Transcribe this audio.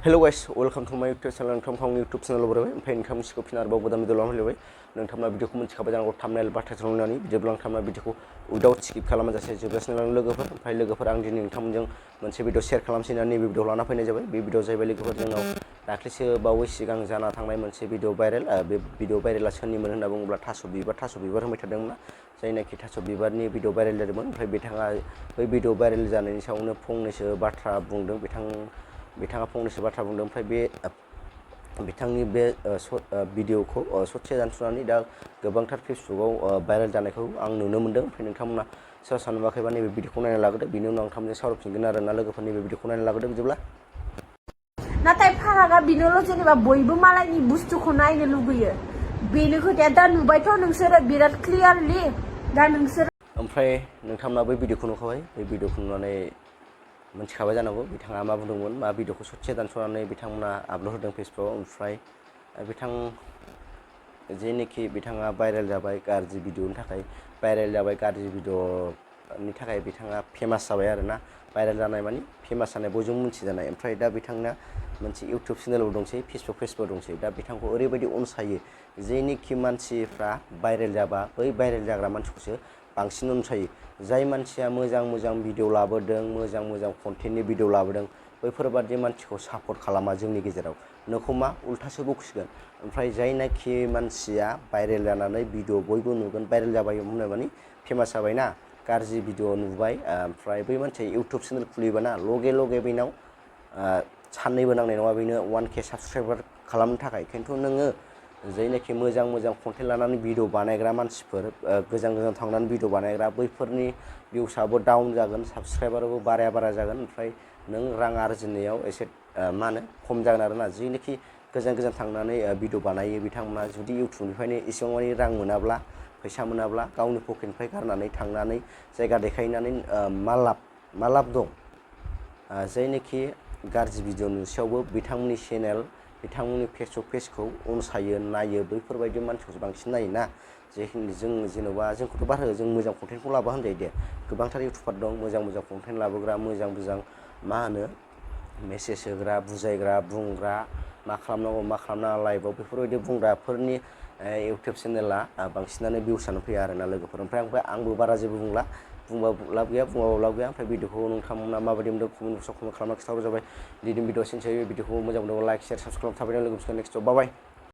Hello guys, welcome to my YouTube channel. नोंथांमोन YouTube channel बराबर ओमफ्राय नोंथांमोन सिखौ फिन आरोबाव गोदान भिडिअ लानानै फैलायबाय नोंथांमोना भिडिअखौ मिथिखाबाय जानांगौ थाम्बनेल बा टाइटेल नुनानै बिदिब्ला नोंथांमोना भिडिअखौ उइदाउट स्किप खालामाजासे जोबजासिम लानानै लोगोफोर ओमफ्राय लोगोफोर आं दिनै नोंथांमोनजों मोनसे भिडिअ शेयार खालामसै होननानै नैबे भिडिअ लाना फैनाय जाबाय बे भिडिअ जाहैबाय लोगोफोर जोंनाव दाख्लैसो बावै सिगां जाना थांनाय मोनसे भिडिअ भाइरेल बे भिडिअ भाइरेला सोरनिमोन होनना बुङोब्ला थास' बिबार होनबाय थादोंमोन जायनाखि थास' बिबारनि भिडिअ भाइरेल जादोंमोन ओमफ्राय बिथाङा बै भिडिअ भाइरेल जानायनि सायावनो फंनैसो बाथ्रा बुंदों बिथाङा फंनैसो बाथ्रा बुंदों ओमफ्राय बे बिथांनि बे भिडिअखौ ससे दानस'नानै दा गोबांथार फेसबुकआव भाइरेल जानायखौ आं नुनो मोन्दों ओमफ्राय नोंथांमोना सोरबा नुवाखैबा नैबे भिडिअखौ नायना लाग्रोदो बिनि उनाव नोंथांमोनजों सावरायफिनगोन आरोना लोगोफोर नैबे भिडिअखौ नायना लाग्रोदो बिदिब्ला नाथाय फारागा बेनोल' जेनेबा बयबो मालायनि बुस्थुखौ नायनो लुगैयो बेनो खोथाया दा नुबायथ' नोंसोरो बिराद क्लियारलि दा नोंसोर ओमफ्राय नोंथांमोना बै भिडिअखौ नुखाबाय बै भिडिअखौ नुनानै मोनथिखाबाय जानांगौ बिथाङा मा बुंदोंमोन मा भिडिअखौ ससे दानस'नानै बिथांमोना आपल'ड होदों फेसबुकआव ओमफ्राय जेनोखि बिथाङा भाइरेल जाबाय गाज्रि भिडिअनि थाखाय भाइरेल जाबाय गाज्रि भिडिअनि थाखाय बिथाङा फेमास जाबाय आरोना भाइरेल जानाय मानि फेमास जानाय बयजोंबो मिथिजानाय ओमफ्राय दा बिथांना मोनसे इउटुब चेनेलबो दंसै फेसबुक पेजबो दंसै दा बिथांखौ ओरैबायदि अनसायो जेनोखि मानसिफ्रा भाइरेल जाबा बै भाइरेल जाग्रा मानसिखौसो बांसिन अनसायो जाय मानसिया मोजां भिडिअ लाबोदों मोजां कन्टेन्टनि भिडिअ लाबोदों बैफोरबादि मानसिखौ सापर्ट खालामा जोंनि गेजेराव नोंखौ मा उल्थासो बखिगोन ओमफ्राय जायनाखि मानसिया भाइरेल जानानै भिडिअ बयबो नुगोन भाइरेल जाबाय होननाय मानि फेमास जाबायना गाज्रि भिडिअ नुबाय ओमफ्राय बै मानसिया इउटुब चेनेल खुलिबाना लगे बेनाव साननैबो नांनाय नङा बेनो 1K साबस्क्राइबार खालामनो थाखाय खिन्थु नोङो जायनाखि मोजां कन्टेन्ट लानानै भिडिअ बानायग्रा मानसिफोर गोजान थांनानै भिडिअ बानायग्रा बैफोरनि भिउसआबो डाउन जागोन साबस्क्राइबाराबो बारा जागोन ओमफ्राय नों रां आरजिनायाव एसे मा होनो खम जागोन आरोना जेनोखि गोजान थांनानै भिडिअ बानायो बिथांमोना जुदि इउटुबनिफ्रायनो एसेबां मानि रां मोनाब्ला फैसा मोनाब्ला गावनि पकेटनिफ्राय गारनानै थांनानै जायगा देखायनानै मा लाब दं जायनोखि गाज्रि भिडिअ नुसेयावबो बिथांमोननि चेनेल बिथांमोननि फेसबुक पेजखौ अनसायो नायो बैफोरबायदि मानसिखौसो बांसिन नायोना जों जेन'बा जोंखौथ' बार हो जों मोजां कन्टेन्टखौ लाबो होनजायो दे गोबांथार इउटुबार दं मोजां कन्टेन्ट लाबोग्रा मोजां मा होनो मेसेज होग्रा बुजायग्रा बुंग्रा मा खालामनांगौ मा खालामनाङा लाइभआव बेफोरबायदि बुंग्राफोरनि इउटुब चेनेला बांसिनानो भिउसानो फैया आरोना लोगोफोर ओमफ्राय आंबो बारा जेबो बुंला बुंबाबो लाब गैया बुङाबाबो लाब गैया ओमफ्राय भिडिअखौ नोंथांमोना माबायदि मोनदों कमेन्ट बक्सआव कमेन्ट खालामना खिथाहरबानो जाबाय दिनै भिडिअ सेन्स जायो भिडिअखौ मोजां मोनदोंबा लाइक शेयार साबस्क्राइब थाबाय लोगोफोरखौ नेक्स्टआव बाय